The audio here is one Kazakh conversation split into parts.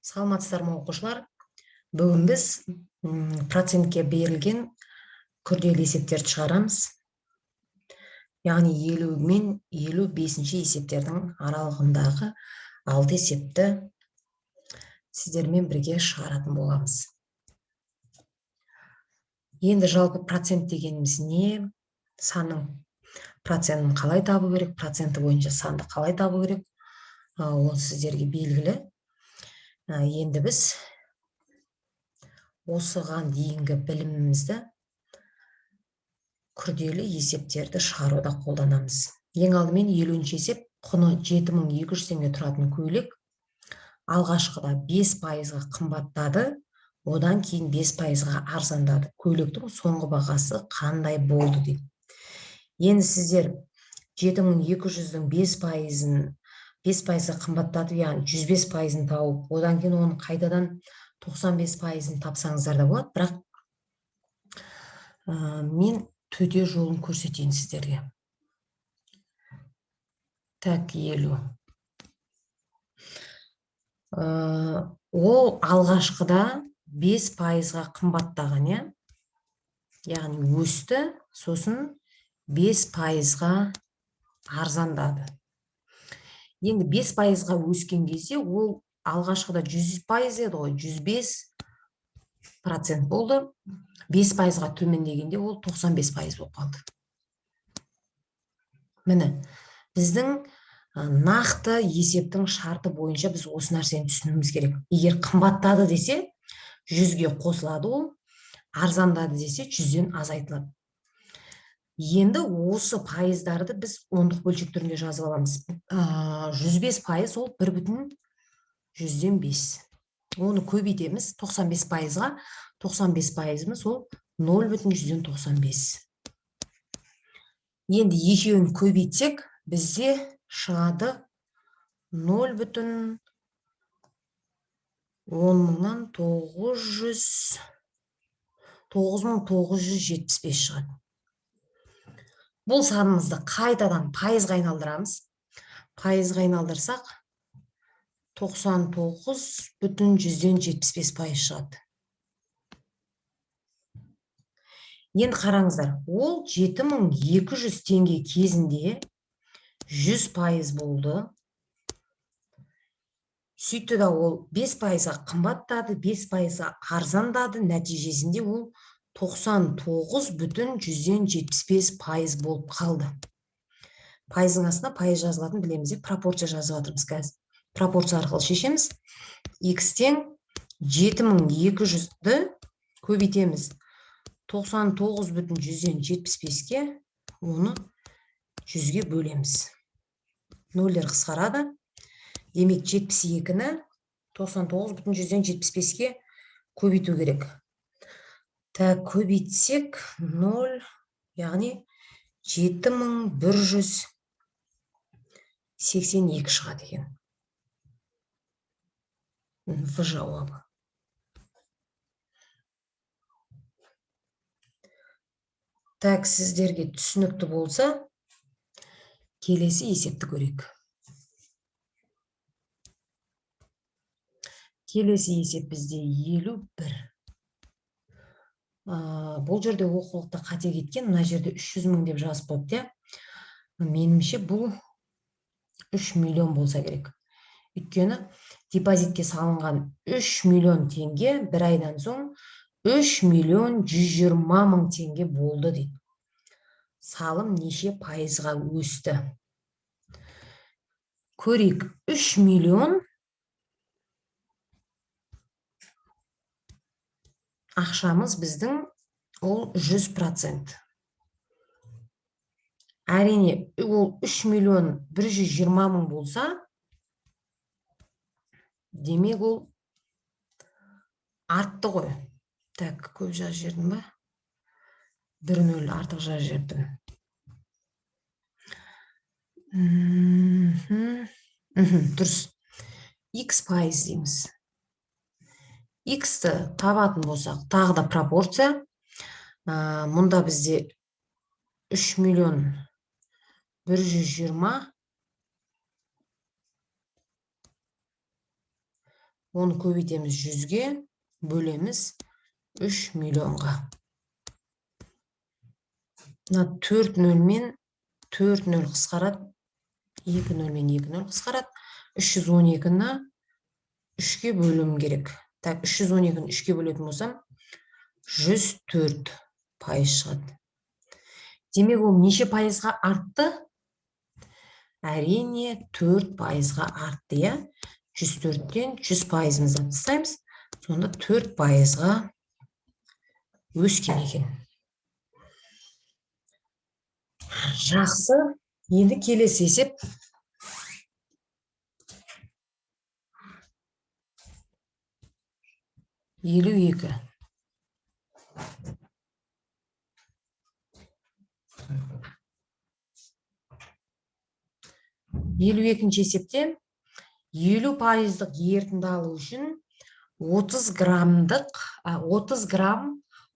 Саламатсыздар ма, оқушылар? Бүгін біз процентке берілген күрделі есептерді шығарамыз. Яғни 50 мен 55-ші есептердің аралығындағы 6 есепті сіздермен бірге шығаратын боламыз. Енді жалпы процент дегеніміз не? Санның процентін қалай табу керек? Проценті бойынша санды қалай табу керек? Ол сіздерге белгілі. Енді біз осыған дейінгі білімімізді күрделі есептерді шығаруда қолданамыз. Ең алдымен 50-ші есеп, құны 7200 теңге тұратын көйлек алғашқыда 5%-ға қымбаттады, одан кейін 5%-ға арзандады. Көйлектің соңғы бағасы қандай болды дейді. Енді сіздер 7200-дің 5%-ын 5%-ға қымбаттатып, яғни 105%-ын тауып, одан кейін оның қайтадан 95%-ын тапсаңыздар да болады, бірақ мен төте жолын көрсетейін сіздерге. Так, 50. Ол алғашқыда 5%-ға қымбаттаған, иә? Яғни өсті, сосын 5%-ға арзандады. Енді 5%-ға өскен кезде ол алғашқыда 100% еді ғой, 105% болды. 5%-ға төмендегенде ол 95% болып қалды. Міне, біздің нақты есептің шарты бойынша біз осы нәрсені түсінуіміз керек. Егер қымбаттады десе, 100-ге қосылады ол, арзандады десе, 100-ден азайтылады. Енді осы пайыздарды біз ондық бөлшек түрінде жазып аламыз. 105% ол 1,5. Оны көбейтеміз 95%-ға. 95%-ымыз ол 0,95. Енді екеуін көбейтсек, бізде шығады 0,10900, 9975 шығады. Бұл санымызды қайтадан пайызға айналдырамыз. Пайызға айналдырсақ, 99,75% шығады. Енді қараңыздар, ол 7200 теңге кезінде 100% болды. Сөйтті да ол 5%-ға қымбаттады, 5%-ға арзандады. Нәтижесінде ол 99,75% болып қалды. Пайыздың астына пайыз жазылатын білеміз, деп пропорция жазып жатырмыз қазір. Пропорция арқылы шешеміз. X тең 7200-ді көбейтеміз 99,75-ке, оны 100-ге бөлеміз. Нөлдер қысқарады. Демек, 72-ні 99,75-ке көбейту керек. Так, көбейтсек 0, яғни 7182 шығады екен. В жауабы. Так, сіздерге түсінікті болса, келесі есепті көрейік. Келесі есеп бізде 51. Бұл жерде оқулықта қате кеткен, мына жерде 300 мың деп жазып қойыпты, иә. Меніңше, бұл 3 миллион болса керек. Өйткені депозитке салынған 3 миллион теңге бір айдан соң 3 миллион 120 мың теңге болды дейді. Салым неше пайызға өсті? Көрейік, 3 миллион ақшамыз біздің ол 100%. Әрине, ол 3 миллион 120 мың болса, демек ол артты ғой. Так, көп жазып жібердім ба? Бір нөл артық жазып жіберіппін. Дұрыс. X пайыз дейміз. X-ті табатын болсақ, тағы да пропорция. Мұнда бізде 3 миллион 120 Оны көбейтеміз 100-ге, бөлеміз 3 миллионға. Мына 4 нөл мен 4 нөл қысқарады, 2 нөл мен 2 нөл қысқарады. 312-ні 3-ке бөлуім керек. Так, 312-ні 3-ке бөлетін болсам, 104% шығады. Демек, ол неше пайызға артты? Әрине, 4%-ға артты, иә? 104-тен 100%-ымызды алып тастаймыз. Сонда 4%-ға өскен екен. Жақсы. Енді келесі есеп. 52. 52-ші есепте 50%-лық ерітінді алу үшін 30 грамм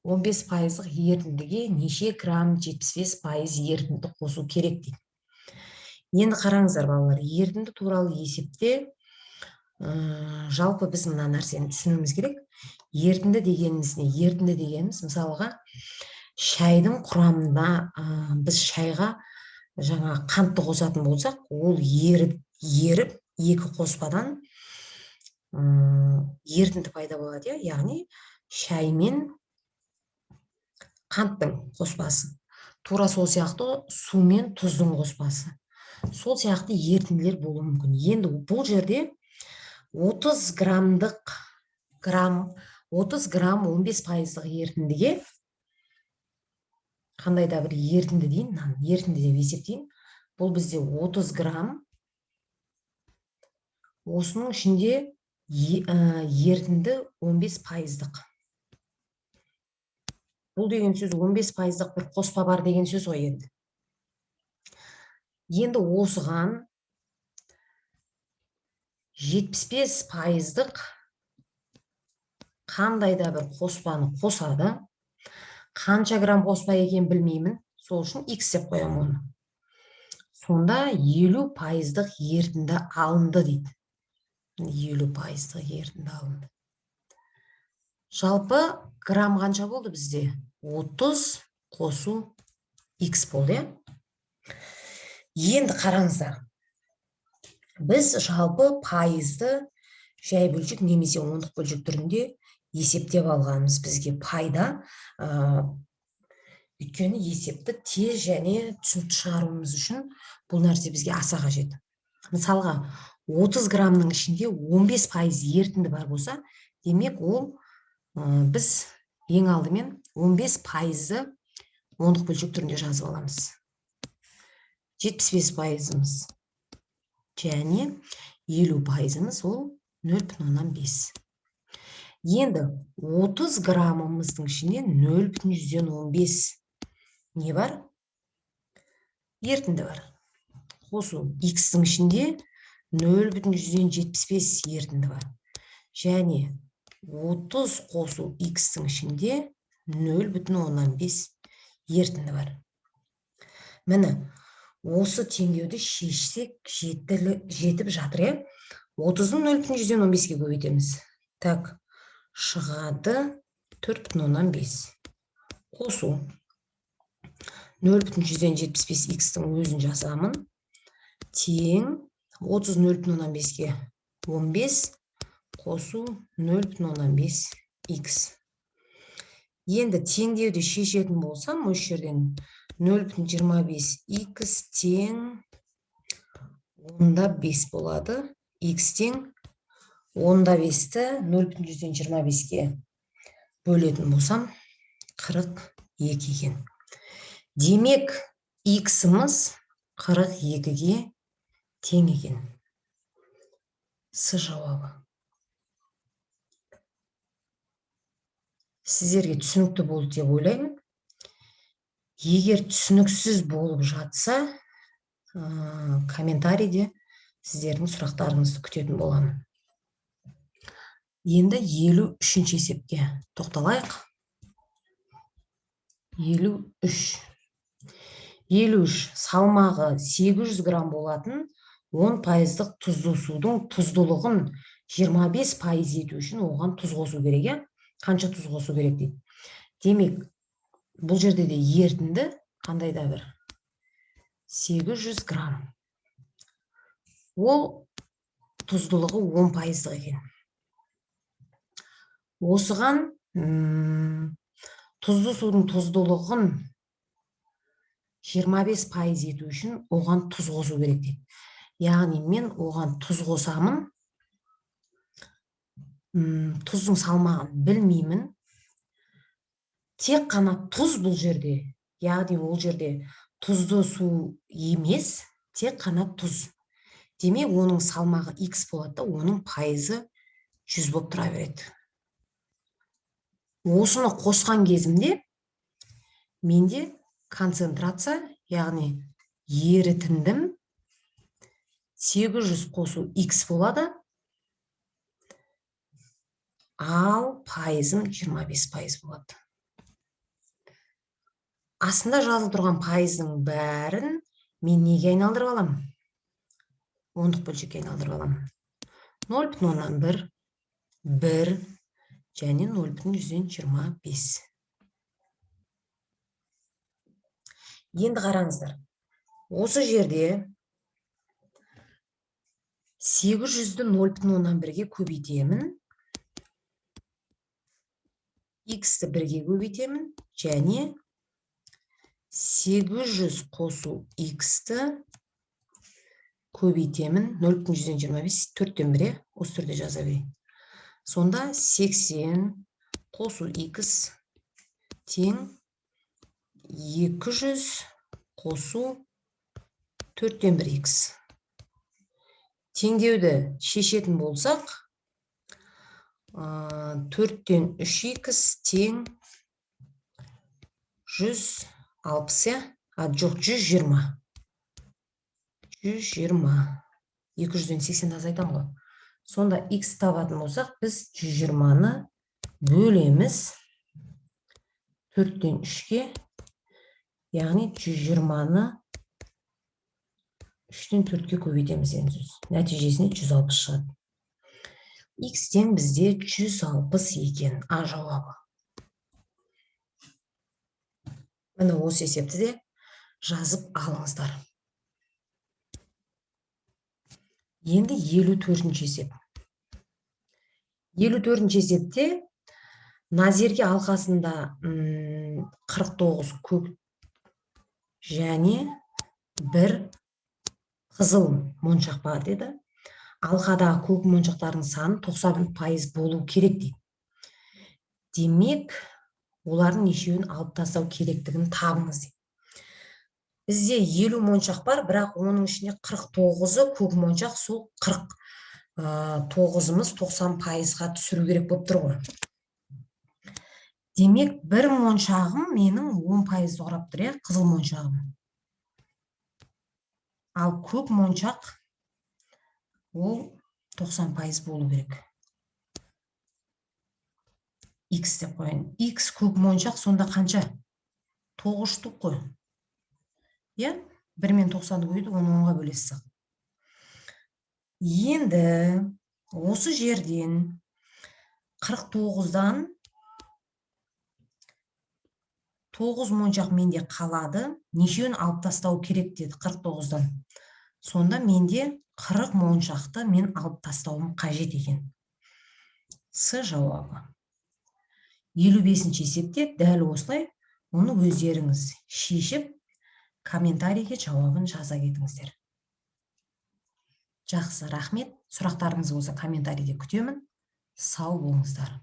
15%-лық ерітіндіге неше грамм 75% ерітінді қосу керек дейді. Енді қараңыздар, балалар, ерітінді туралы есепте жалпы біз мына нәрсені түсінуіміз керек. Ерітінді дегеніміз не? Ерітінді дегеніміз, мысалға, шайдың құрамында, біз шайға жаңа қантты қосатын болсақ, ол еріп екі қоспадан ерітінді пайда болады, иә? Яғни шай мен қанттың қоспасы. Тура сол сияқты су мен тұздың қоспасы. Сол сияқты ерітінділер болуы мүмкін. Енді бұл жерде 30 грамм 15%-лық ерітіндіге қандай да бір ерітінді дейін, мынаны ерітінді деп есептейін. Бұл бізде 30 грамм. Осының ішінде ерітінді 15%-лық. Бұл деген сөз 15%-лық бір қоспа бар деген сөз ғой енді. Енді осыған 75%-лық қандай да бір қоспаны қосады. Қанша грамм қоспа екенін білмеймін, сол үшін X деп қоямын оны. Сонда 50%-лық ерітінді алынды дейді. 50%-лық ерітінді алынды. Жалпы грамм қанша болды бізде? 30 қосу X болды, иә? Енді қараңыздар. Біз жалпы пайызды жай бөлшек немесе ондық бөлшек түрінде есептеп алғанымыз бізге пайда. Өйткені есепті тез және түсінікті шығаруымыз үшін бұл нәрсе бізге аса қажет. Мысалға, 30 граммның ішінде 15% ерітінді бар болса, демек ол, біз ең алдымен 15%-ды ондық бөлшек түрінде жазып аламыз. 75%-ымыз және 50%-ымыз ол 0,5. Енді 30 граммымыздың ішінде 0,15 не бар? Ерітінді бар. Қосу X-тің ішінде 0,75 ерітінді бар. Және 30 қосу X-тің ішінде 0,5 ерітінді бар. Міне, осы теңдеуді шешсек жетіп жатыр, иә? 30-ны 0,15-ке көбейтеміз. Так, шығады 4,5. Қосу 0,75 X-тің өзін жазамын. Тең 30 0,5-ке 15 қосу 0,5 X. Енді теңдеуді шешетін болсам, осы жерден 0,25 X тең 0,5 болады. X тең 0,5-ті 0,25-ке бөлетін болсам, 42 екен. Демек, X-іміз 42-ге тең екен. С жауабы. Сіздерге түсінікті болды деп ойлаймын. Егер түсініксіз болып жатса, комментарийде сіздердің сұрақтарыңызды күтетін боламын. Енді 53-ші есепке тоқталайық. 53. 53 салмағы 800 грамм болатын 10%-лық тұзды судың тұздылығын 25% ету үшін оған тұз қосу керек, иә? Қанша тұз қосу керек дейді. Демек, бұл жерде де ерітінді қандай да бір 800 грамм. Ол тұздылығы 10% екен. Осыған тұзды судың тұздылығын 25% ету үшін оған тұз қосу керек дейді. Яғни мен оған тұз қосамын. Тұздың салмағын білмеймін. Тек қана тұз бұл жерде, яғни ол жерде тұзды су емес, тек қана тұз. Демек, оның салмағы x болады да, оның пайызы 100 болып тұра береді. Осыны қосқан кезімде менде концентрация, яғни ерітіндім 800 қосу x болады, ал пайызым 25% болады. Астында жазылып тұрған пайыздың бәрін мен неге айналдырып аламын? Ондық бөлшекке айналдырып аламын. 0,1, 1 және 0,25. Енді қараңыздар, осы жерде 800-ді 0,1-ге көбейтемін, x-ті 1-ге көбейтемін және 800 қосу x-ті көбейтемін 0,25, 4-тен 1, осы түрде жаза берейін. Сонда 80 қосу x тең 200 қосу 4-тен 1 x. Теңдеуді шешетін болсақ, 4-тен 3 x тең 160, а жоқ, 120. 120. 200-ден 80 азайтамын ғой. Сонда x табатын болсақ, біз 120-ны бөлеміз 4-тен 3-ке, яғни 120-ны 3-тен 4-ке көбейтеміз деген сөз. Нәтижесінде 160 шығады. X тең бізде 160 екен, А жауабы. Міне, осы есепті де жазып алыңыздар. Енді 54-ші есеп. 54-ші есепте Назерге алқасында 49 көк және 1 қызыл моншақ бар деді. Алқадағы көк моншақтардың саны 90% болу керек дейді. Демек, олардың нешеуін алып тастау керектігін табыңыз дейді. Бізде 50 моншақ бар, бірақ оның ішінде 49-ы көк моншақ, сол 49-ымыз 90%-ға түсіру керек болып тұр ғой. Демек, бір моншағым менің 10%-ды құрап тұр, иә, қызыл моншағым. Ал көк моншақ ол 90% болу керек. X деп қояйын. X көк моншақ сонда қанша? 9 штук қой. Иә, 1 мен 90-ды көбейтіп, оны 10-ға бөлесіз. Енді осы жерден 49-дан 9 моншақ менде қалады. Нешеуін алып тастау керек деді 49-дан. Сонда менде 40 моншақты мен алып тастауым қажет екен. С жауабы. 55-ші есепте дәл осылай, оны өздеріңіз шешіп, комментарийге жауабын жаза кетіңіздер. Жақсы, рахмет. Сұрақтарыңыз болса, комментарийде күтемін. Сау болыңыздар.